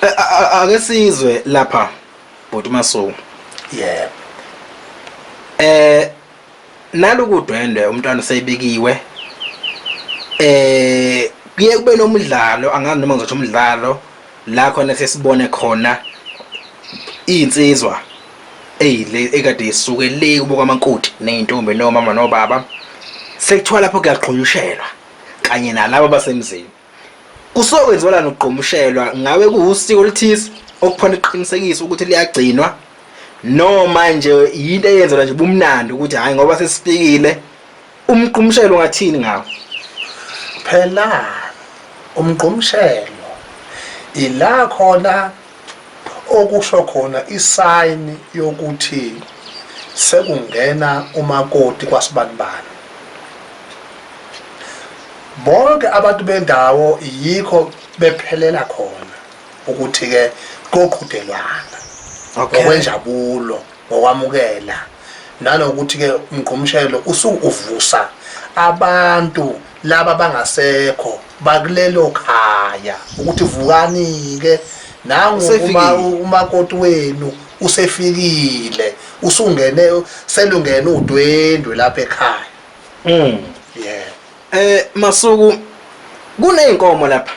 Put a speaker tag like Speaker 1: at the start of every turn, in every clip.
Speaker 1: Ake sizwe lapha bhuti Masuku.
Speaker 2: Yebo.
Speaker 1: Nalukudwendwe umntwana usebikiwe. Kuye kube nomdlalo, angazi noma ngizothi umdlalo la khona sesibone khona insizwa eyile ekade isuke le kubo kwaMankoti nezintombi nomama nobaba, sekuthiwa lapho kuyaqhunyushelwa kanye nalabo basemzini. Kusuke kwenziwa nokugqumushelwa, ngabe kuwusiko oluthize okuphona iqinisekisa ukuthi liyagcinwa, noma nje yinto eyenzelwa nje bumnandi ukuthi hayi ngoba sesifikile? Umgqumshelo ungathini ngawo?
Speaker 2: Phela umgqumshelo ila khona okusho khona isayini yokuthi sekungena umakoti kwasibanibani. Bonke abantu bendawo yikho bephelela khona ukuthi ke koqhudelwana ngokwenjabulo, ngokwamukela, nanokuthi ke umgqumshelo usuke uvusa abantu laba bangasekho bakulelo khaya ukuthi vukani ke, nangu umakoti wenu usefikile, usungene, selungene udwendwe lapha ekhaya. Yeah.
Speaker 1: Masuku, kuneyinkomo lapha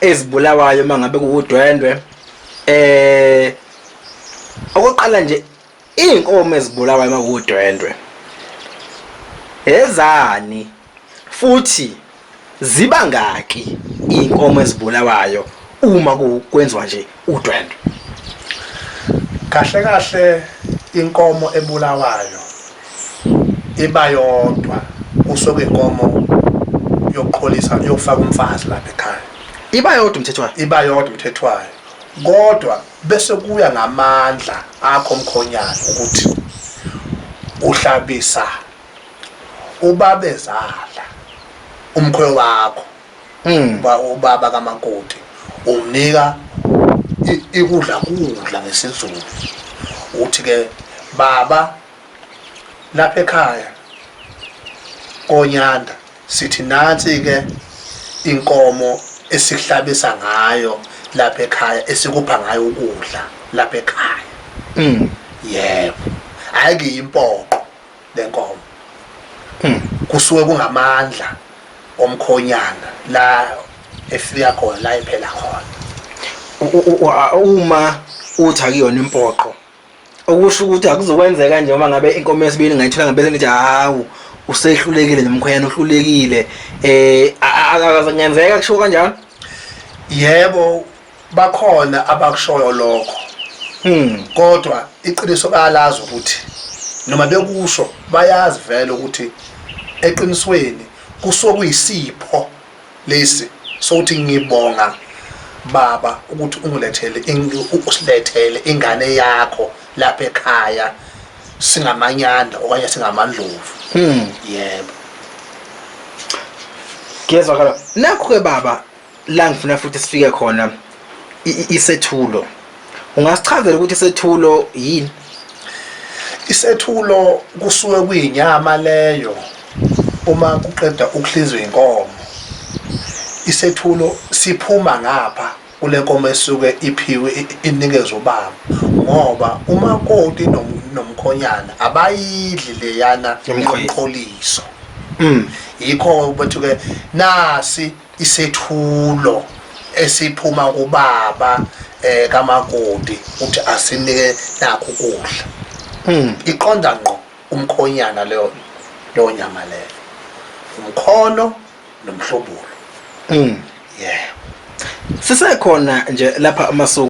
Speaker 1: ezibulawayo mangabe kuwudwendwe. Okokuqala nje, inkomo ezibulawayo makuwudwendwe ezani, futhi ziba ngaki inkomo ezibulawayo uma kwenziwa nje udwendwe?
Speaker 2: Kahle kahle inkomo ebulawayo iba yodwa, kusuke inkomo yokuqholisa, yokufaka umfazi lapha ekhaya.
Speaker 1: Iba yodwa umthethwayo?
Speaker 2: Iba yodwa umthethwayo, kodwa bese kuya ngamandla akho mkhonyana ukuthi uhlabisa ubabezala umkhwe wakho, ubaba kamakoti, umnika ikudla kudla ngesiZulu, uthi ke baba lapha ekhaya konyanda sithi nansi ke inkomo esihlabisa ngayo lapha ekhaya, esikupha ngayo ukudla lapha ekhaya. Yebo, ayike impoqo lenkomo, kusuke kungamandla omkhonyana la efika khona, la ephela khona.
Speaker 1: Uma uthi akuyona impoqo, okusho ukuthi akuzokwenzeka nje uma ngabe inkomo yesibili ngayithola ngabe nithi hawu usehlulekile nomkhwenyana uhlulekile, akazengenzeka kusho kanjalo?
Speaker 2: Yebo, bakhona abakushoyo lokho, kodwa iqiniso bayalazi ukuthi noma bekusho bayazi vele ukuthi eqinisweni kusuke kuyisipho lesi sokuthi ngibonga baba ukuthi ungilethele, usilethele ingane yakho lapha ekhaya singamanyanda okanye singamandlovu. Yebo.
Speaker 1: Kuyezwakala. Nakho ke baba la ngifuna futhi sifike khona, isethulo. Ungasichazela ukuthi isethulo yini?
Speaker 2: Isethulo kusuke kuyinyama leyo uma kuqeda ukuhlinzwa inkomo. Isethulo siphuma ngapha kule nkomo esuke iphiwe, inikezwe ubaba, ngoba umakoti nomkhonyana abayidli leyana yomqholiso. Yikho bethu ke nasi isethulo esiphuma kubaba kamakoti uthi asinike nakho ukudla. Iqonda ngqo umkhonyana leyo leyo nyama leyo, umkhono nomhlubulo. Yeah.
Speaker 1: Sisekhona nje lapha amasuku.